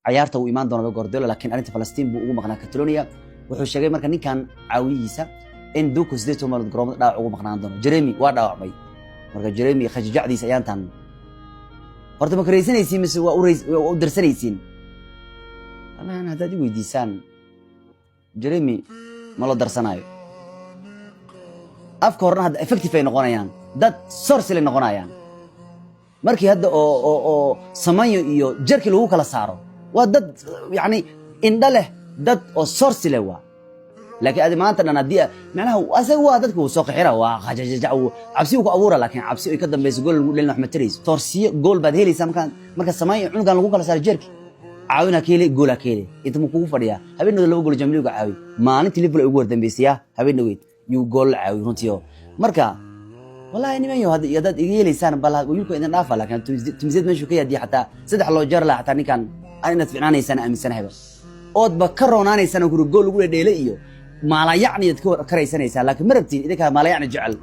Cayaarta uu imaan doona Guardiola, laakiin arrinta Falastiin buu ugu maqnaa Catalonia. Wuxuu sheegay marka ninkan caawiyihiisa in Doku 18 maalmood garoomada dhaawac ugu maqnaan doono. Jeremy waa dhaawacmay. Marka Jeremy khajijacdiisa ayaantan horta ma karaysanaysiin mise waa u darsanaysiin? Wallahi haddaad i weydiisaan, Jeremy ma loo darsanaayo. Afka horena hadda effective ay noqonayaan, dad source lay noqonayaan. Markii hadda oo Samanyo iyo Jerki lagu kala saaro, waa dad yacni indho leh, dad oo source leh waa. Laakiin adi maanta dhan haddii macnaha asaga waa dadka wuu soo qixira, waa qajajajac, cabsi uu ku abuura, laakiin cabsi ay ka dambayso gool lagu dhelin wax ma tarayso. Toorsiyo gool baad helaysaa marka Samanyo cunugan lagu kala saaro Jerki, caawinaa ka heli, goolaa ka heli. Inta muu kugu fadhiyaa? Habeenooda laba gool Champions League caawi. Maalintii Liverpool ay ugu hordambeysaya habeen dhaweyd yuu gool la caawiy runtii. Oo marka wallahi nimanyo, haddaad iga yeelaysaan bal wiilku idin dhaafa, laakiin tumsiyad meeshuu ka yaadiya xataa saddex loo jar laha, xataa ninkan an inaad ficnaanaysaan aaminsanahayba, oodba ka roonaanaysaan oo kuri gool lagu dhedheele iyo maalayacni aad ka karaysanaysaa. Laakiin ma rabtiin idinkaa maalayacni jecel.